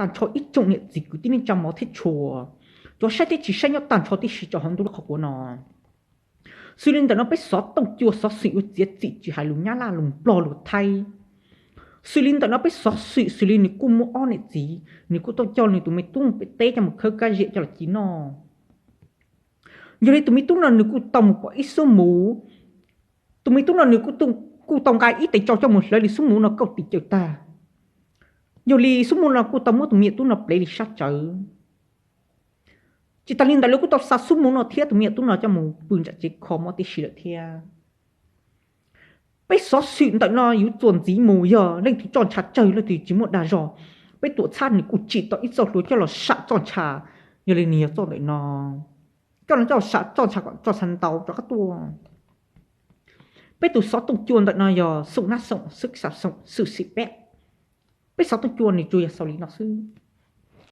tag nrho ib tsoom niam txiv kwv tij neej tsa mov thiab tshua, cov saib thiab tsis saib nyob tag nrho tib si rau hauv ntuj lub qhov quav no. Xws li ntawm no peb xov tooj cua xov xwm yuav txiav txim tsis hais lus Nyab Laj lus Nplog lus Thaib. Xws li ntawm no peb xov xwm xws li nws kuj muaj ob niam txiv, nws kuj tau coj nws tus me tub pem teb coj mus khawb kab ziam coj los ci noj. Yog li tus me tub no nws kuj tau mus pom ib xub muv. Tus me tub no nws kuj tau nqa ib tes tsau coj mus hlawv li xub muv no kauj tis caws tag. Yog li xub muv no kuj tau muab tus me nyuam tub no plev li sab tsawv. Tsis tas li ntawd lawv kuj tau xa xub muv no thiab tus me nyuam tub no coj mus pw nram tsev kho mob tib si lawm thiab. Peb xov xwm ntawm no yuav txuas ntxiv mus yog leej twg txoj ntsha tsawg leej twg tsis muaj dag zog, peb tuam txhab nws kuj tsim tau ib txoj hlua coj los sam txoj ntsha. Yog li nws yog txoj ntawm no, coj los coj sam txoj ntsha kom txoj ntsha ntau rov qab tuaj. Peb tus xov tooj cua ntawm no yog xoom nab xoom xwb xav xoom xwm xim peb. Peb xov tooj cua nws tsuas yog xaus li no xwb.